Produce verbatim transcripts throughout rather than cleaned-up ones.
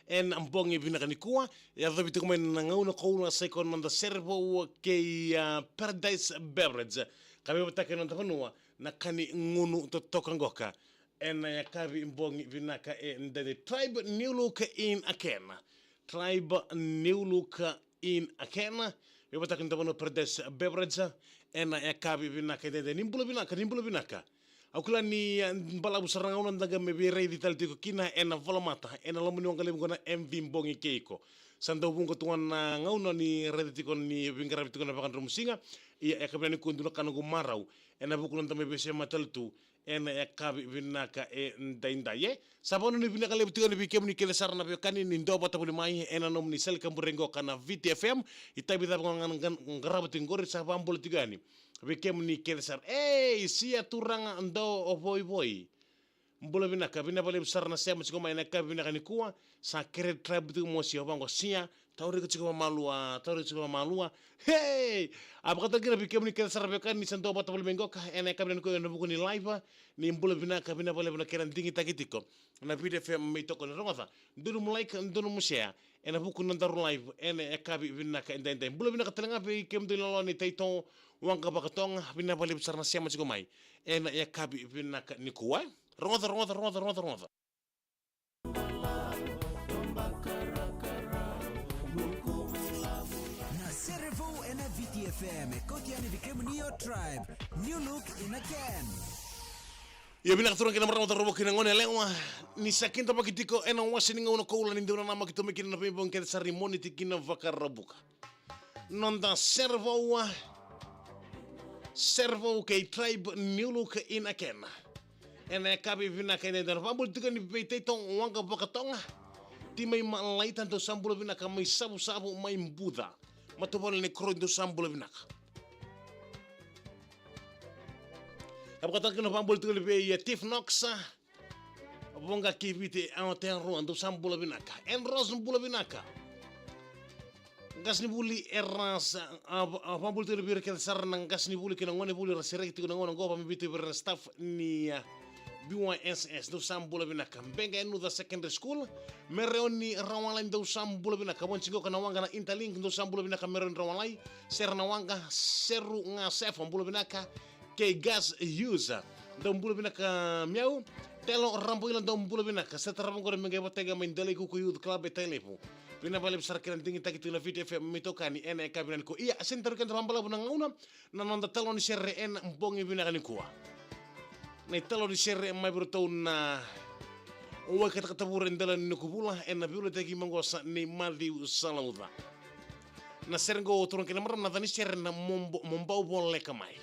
ena bogi vinaka nikua. E yacovi tiko mai na gauna koula, sa i koya na noda sere vou kei, ah, Paradise Beverage, ka veivataki ena noda vanua na ka ni gunu totoka qoka. Ena yakavi bogi vinaka edaidai, Tribe New Look in a Can. Tribe New Look in a Can. Veivataki na noda vanua Paradise Beverage. Ena yakavi vinaka edaidai, ni bula vinaka, ni bula vinaka. Au kila ni, ah, balavu sara na gauna da qai mai veiraici tale tiko kina ena volamata ena loma ni waqa levu qo na M V Bogi Kei Iko. Sa dau vuqa tu ga na gauna ni raica tiko ni veiqaravi tiko na vakadromusiga. Ia, e yakavi nikua dua na ka noqu marau ena vuku ni noda mai veisema tale tu ena yakavi vinaka edaidai, e. Sa vakanuinui vinaka levu tiko yani vei kemuni kece sara na veiwekani ni duavata voli mai ena nomuni sala ni kabure qoka na Viti F M. Itavi cava ga na, ga na qarava tiko qori, sa vakabula tiko yani vei kemuni kece sara. Ei, Sia Turaga Dovoivoi, bula vinaka, vinaka vakalevu sara na sema tiko mai ena yakavi vinaka nikua. Sa kere Tribe tiko mo Sia, vaqo Sia, tauri iko tiko vakamalua, tauri iko tiko vakamalua. Hey! A vakataki na vei kemuni kece sara veiwekani ni sa duavata voli mai qoka ena yakavi nikua ena vuku ni live. Ni bula vinaka, vinaka vakalevu na kena digitaki tiko na Viti F M me itokani. Rogoca, dua nomu like, dua nomu share ena vuku ni nodaru live ena yakavi vinaka edaidai. Bula vinaka tale ga vei kemudou na lalo ni Taito, Waqa Vakatoga, vinaka vakalevu sara na sema tiko mai ena yakavi vinaka nikua. Rogoca, rogoca, rogoca, rogoca, rogoca. Na sere vou ena Viti F M, e kauti yani vei kemuni o Tribe, New Look in a Can. Io, vinaka turaga kei na marama, cauravou kei na goneyalewa, ni sa kidavaki tiko ena wase ni gauna koula ni dau nanamaki tu mai kina na veibogi kece sara ni Moniti ki na Vakaraubuka. Noda sere vou, sere vou kei Tribe New Look in a Can. Ena yakavi vinaka edaidai, na vakabula tiko yani vei Taito, Waqa Vakatoga, Timai Malaita, dou sa bula vinaka mai Savusavu, mai Buca, matavuvale ni Koroi, dou sa bula vinaka. Ka vakataki na vakabula tiko yani vei, e, Tiff Knox, Voqa Kei Viti, Aotearoa, dou sa bula vinaka. Andros, bula vinaka. Qasenivuli era sa, a, a, vakabula tiko yani vei ira kece sara na qasenivuli kei na gonevuli era sereki tiko na gauna qo, vakavinavinaka vei ira na staff ni, a, B Y S S, dou sa bula vinaka. Beqa Yanuca Secondary School, Mereoni Rawalai, dou sa bula vinaka. Vanua tiko qo na waqa na Interlink, dou sa bula vinaka Mereoni Rawalai. Sera na waqa, Seru Ga Sefa, bula vinaka. Kei Gas User, dou bula vinaka, Miau. Telo Raboila, dou bula vinaka. Sa tarava qori me qai vata kei mai Delaikuku Youth Club e Tailevu. Vinaka vakalevu sara kei na digitaki tiko na Viti F M me itokani ena yakavi nikua. Ia, sega ni tarogi keda vakabalavu na gauna, na noda italanoa ni sere ena bogi vinaka nikua. Na italanoa ni sere mai vei iratou na Wai Katakatavure, Dela ni Nukuvula, ena veiulutaga mai qo sa nei Maciu Salauca. Na sere qo, turaga kei na marama, na yaca ni sere na Mo Bau, Mo Bau Voleka Mai.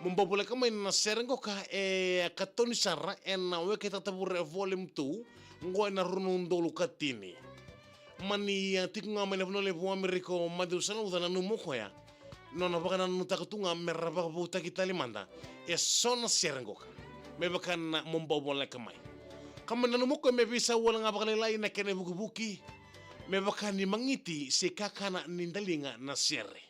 Mo Bau Voleka Mai, na sere qo ka e katoni sara ena Wai Katakatavure Volume Two, qo ena rua na udolu ka tini. Mani, a, tiko ga mai na vanua levu o Amerika o Maciu Salauca, nanuma o koya, nona vakanananutaka tu ga me ra vakavoutaki tale mada e so na sere qo ka, me vaka na Mo Bau Voleka Mai. Ka mani nanuma o koya me veisau wale ga vakalailai na kena ivukivuki, me vaka ni magiti se kakana ni daliga na sere.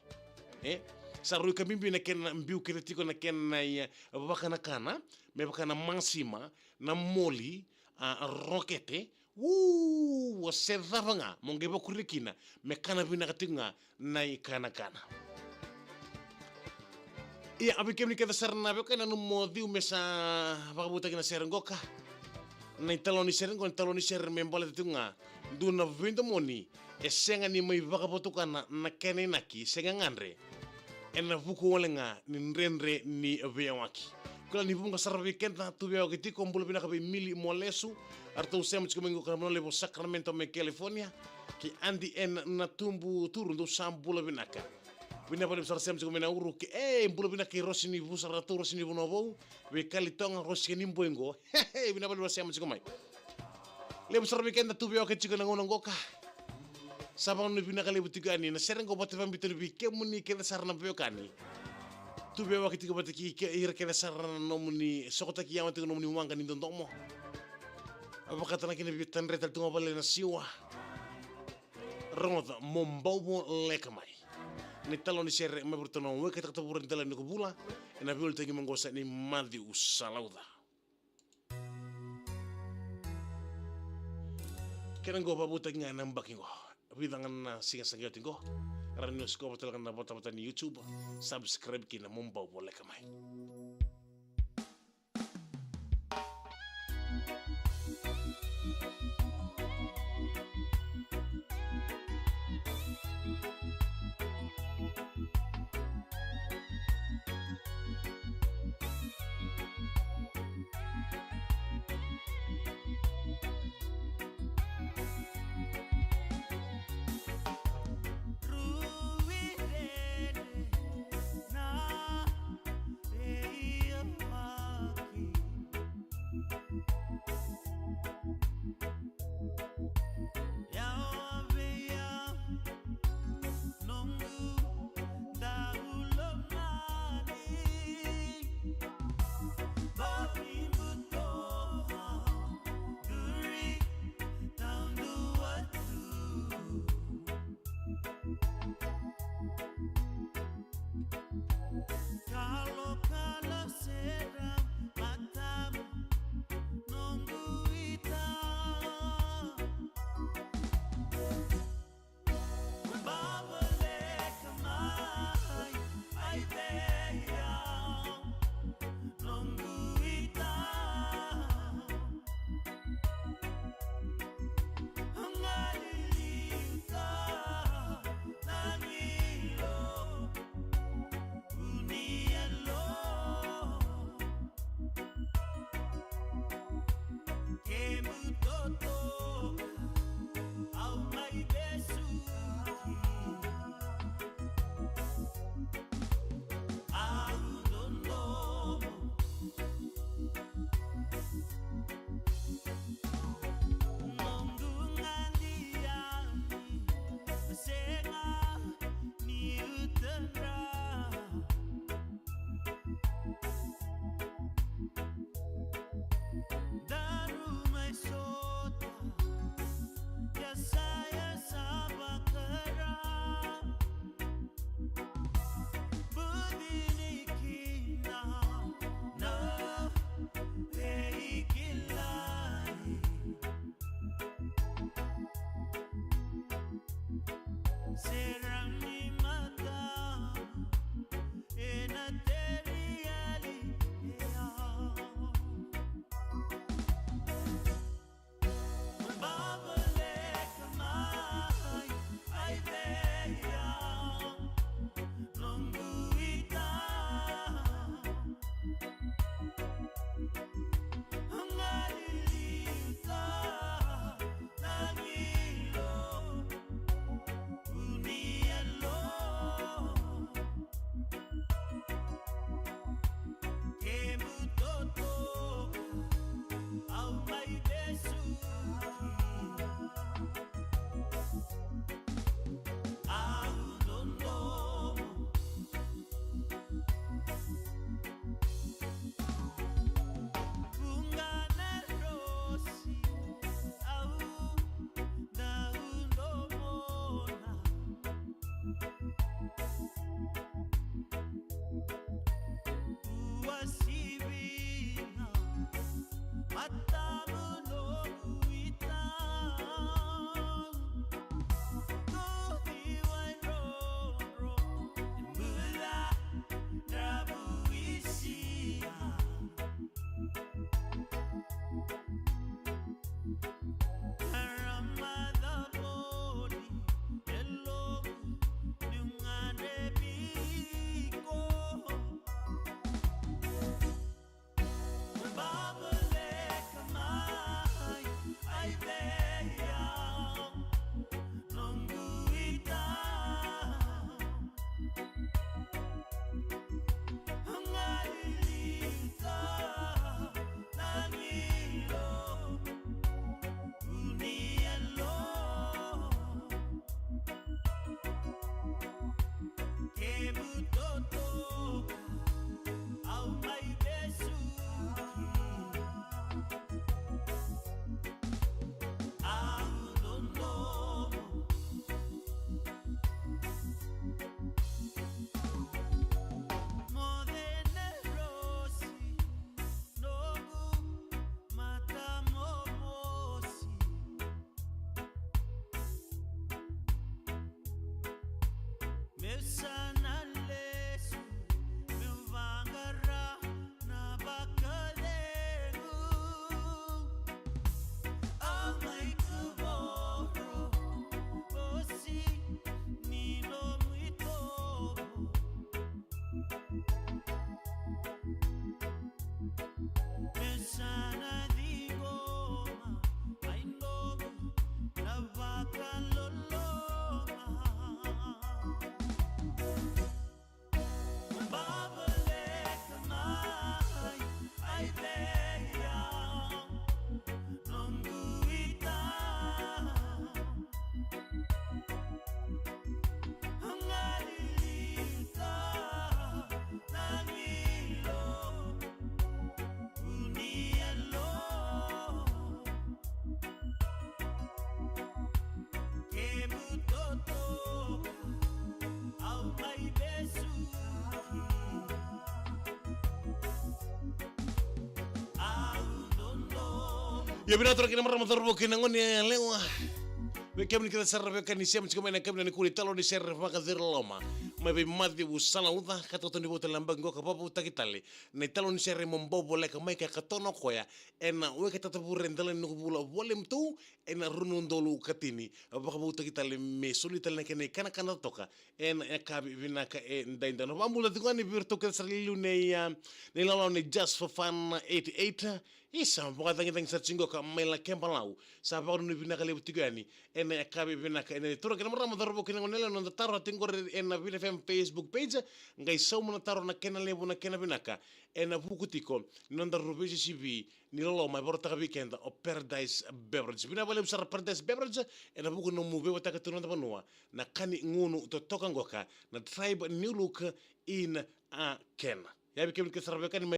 E sa rui ka bibi na kena biu kece tiko na kena, ia, vakanakana, me vaka na masima, na moli, a, rokete, uu, se cava ga mo qai vakuria kina, me kana vinaka tiko ga na ikanakana. Ia, a vei kemuni kece sara na veiwekani, nanuma o ciu me sa vakavoutaki na sere qo ka. Na italanoa ni sere qo, na italanoa ni sere me baleta tiko ga dua na veidomoni e sega ni mai vakavotukana na kena inaki se gagadre ena vuku wale ga ni dredre ni veiyawaki. Kila ni vuqa sara vei keda tu veiyawaki tiko, bula vinaka vei Mili Molesu, eratou sema tiko mai qo ka na vanua levu o Sacramento mai California, kei Adi ena Tubu Turu, dou sa bula vinaka. Vinaka vakalevu sara sema tiko mai Nauru, kei, e, bula vinaka kei Rosi ni Vusa, ratou Rosi ni Vanua Vou, vei Kalitoga, Rosi ni Boiqo. He, he, vinaka vakalevu sema tiko mai. Levu sara vei keda tu veiyawaki tiko na gauna qo ka. Sa vakanuinui vinaka levu tiko yani na sere qo vata vakabibi tu yani vei kemuni kece sara na veiwekani. Tu veiyawaki tiko vata kei ke-, ira kece sara na nomuni sokotaki yawa tiko, nomuni waqa ni dodomo. Vakatana kina vei Tadre tale tu ga vale na siwa. Rogoca, Mo Bau Voleka Mai. Na italanoa ni sere mai vei iratou na Wai Katakatavure, Dela ni Nukuvula, ena veiulutaga mai qo sa nei Maciu Salauca. Kena qo, vakavotaki ga ena yabaki qo. Vica ga na siga sa qai oti qo. Rawa ni o sikova tale ga na vatavata ni YouTube. Subscribe kina mo bau voleka mai. Ia vinaka turaga kei na marama, cauravou kei na gone yalewa. Vei kemuni kece sara, vei kemuni sema tiko mai ena yakavi nikua, italanoa ni sere vakaciriloloma mai vei Maciu Salauca, ka totoka ni vou tale na yabaki qo ka vakavoutaki tale na italanoa ni sere mo bau voleka mai, ka katona o koya ena Wekada Tavure, Delaninuku Vula, volume two, ena rua na udolu ka tini. Vakavoutaki tale me soli tale na kena ikanakana totoka ena yakavi vinaka edaidai. Na vakabula tiko yani vei iratou kece sara e liu nei, ah, nei lalawa nei Just for Fun eighty-eight. Isa, vakacagicagi sara tiko qo ka mai Lakebalau. Sa vakanuinui vinaka levu tiko yani ena yakavi vinaka edaidai. Turaga kei na marama, cauravou kei na gone yalewa, na noda taro tiko qori ena Vina F M Facebook page. Qai sauma na taro, na kena levu, na kena vinaka, ena vuku tiko ni noda ruvei sisivi ni loloma e vakarautaka vei keda o Paradise Beverage. Vinaka vakalevu sara Paradise Beverage ena vuku ni nomu veiwataka tu na noda vanua na ka ni gunu totoka qoka, na Tribe New Look in a Can. Ia vei kemuni kece sara, vei kemuni